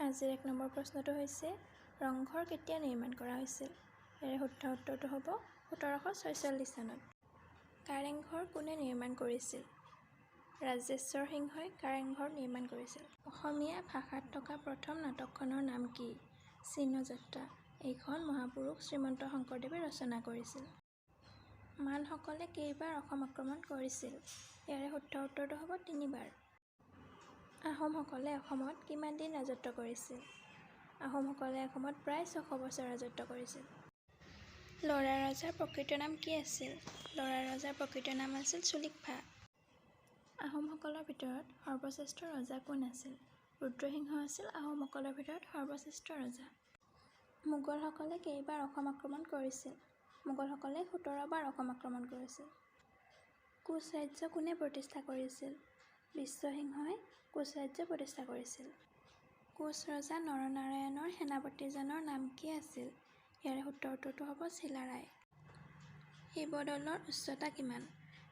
আজিৰ 1 নম্বৰ প্ৰশ্নটো হৈছে, ৰংঘৰ কেতিয়া নিৰ্মাণ কৰা হৈছিল? ইয়াৰে শুদ্ধ উত্তৰটো হ'ব 1746 চনত। কাৰেংঘৰ কোনে নিৰ্মাণ কৰিছিল? ৰাজেশ্বৰ সিংহই কাৰেংঘৰ নিৰ্মাণ কৰিছিল। অসমীয়া ভাষাত থকা প্ৰথম নাটকখনৰ নাম কি? চিহ্নযাত্ৰা। এইখন মহাপুৰুষ শ্ৰীমন্ত শংকৰদেৱে ৰচনা কৰিছিল। মানসকলে কেইবাৰ অসম আক্ৰমণ কৰিছিল? ইয়াৰে শুদ্ধ উত্তৰটো হ'ব 3বাৰ। আহোমসকলে অসমত কিমান দিন ৰাজত্ব কৰিছিল? আহোমসকলে অসমত প্ৰায় 600 বছৰ ৰাজত্ব কৰিছিল। ল'ৰা ৰজাৰ প্ৰকৃত নাম কি আছিল? ল'ৰা ৰজাৰ প্ৰকৃত নাম আছিল চুলিকফা। আহোমসকলৰ ভিতৰত সৰ্বশ্ৰেষ্ঠ ৰজা কোন আছিল? ৰুদ্ৰসিংহ আছিল আহোমসকলৰ ভিতৰত সৰ্বশ্ৰেষ্ঠ ৰজা। মোগলসকলে কেইবাৰ অসম আক্ৰমণ কৰিছিল? মোগলসকলে 17বাৰ অসম আক্ৰমণ কৰিছিল। কোচ ৰাজ্য কোনে প্ৰতিষ্ঠা কৰিছিল? বিশ্বসিংহই কোচ ৰাজ্য প্ৰতিষ্ঠা কৰিছিল। কোচ ৰজা নৰনাৰায়ণৰ সেনাপতিজনৰ নাম কি আছিল? ইয়াৰে শুদ্ধ উত্তৰটো হ'ব চিলাৰায়। শিৱদৌলৰ উচ্চতা কিমান?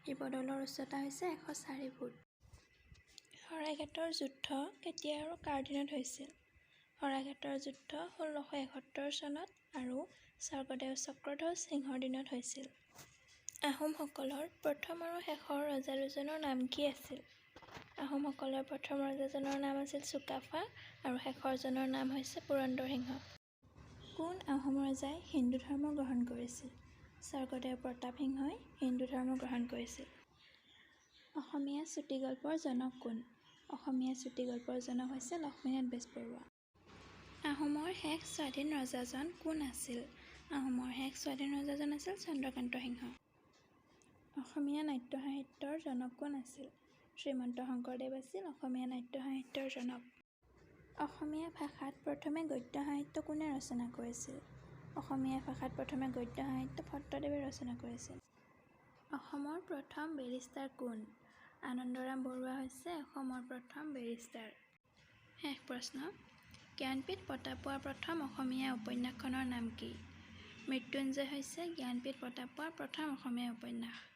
শিৱদৌলৰ উচ্চতা হৈছে 104 ফুট। শৰাইঘাটৰ যুদ্ধ কেতিয়া আৰু কাৰ দিনত হৈছিল? শৰাইঘাটৰ যুদ্ধ 1671 চনত আৰু স্বৰ্গদেউ চক্ৰধ্বজ সিংহৰ দিনত হৈছিল। আহোমসকলৰ প্ৰথম আৰু শেষৰ ৰজা দুজনৰ নাম কি আছিল? আহোমসকলৰ প্ৰথম ৰজাজনৰ নাম আছিল চুকাফা আৰু শেষৰজনৰ নাম হৈছে পুৰন্দৰ সিংহ। কোন আহোম ৰজাই হিন্দু ধৰ্ম গ্ৰহণ কৰিছিল? স্বৰ্গদেউ প্ৰতাপ সিংহই হিন্দু ধৰ্ম গ্ৰহণ কৰিছিল। অসমীয়া চুটিগল্পৰ জনক কোন? অসমীয়া চুটিগল্পৰ জনক হৈছে লক্ষ্মীনাথ বেজবৰুৱা। আহোমৰ শেষ স্বাধীন ৰজাজন কোন আছিল? আহোমৰ শেষ স্বাধীন ৰজাজন আছিল চন্দ্ৰকান্ত সিংহ। অসমীয়া নাট্য সাহিত্যৰ জনক কোন আছিল? শ্ৰীমন্ত শংকৰদেৱ আছিল অসমীয়া নাট্য সাহিত্যৰ জনক। অসমীয়া ভাষাত প্ৰথমে গদ্য সাহিত্য কোনে ৰচনা কৰিছিল? অসমীয়া ভাষাত প্ৰথমে গদ্য সাহিত্য ভট্টদেৱে ৰচনা কৰিছিল। অসমৰ প্ৰথম বেৰিষ্টাৰ কোন? আনন্দৰাম বৰুৱা হৈছে অসমৰ প্ৰথম বেৰিষ্টাৰ। শেষ প্ৰশ্ন, জ্ঞানপীঠ বঁটা পোৱা প্ৰথম অসমীয়া উপন্যাসখনৰ নাম কি? মৃত্যুঞ্জয় হৈছে জ্ঞানপীঠ বঁটা পোৱা প্ৰথম অসমীয়া উপন্যাস।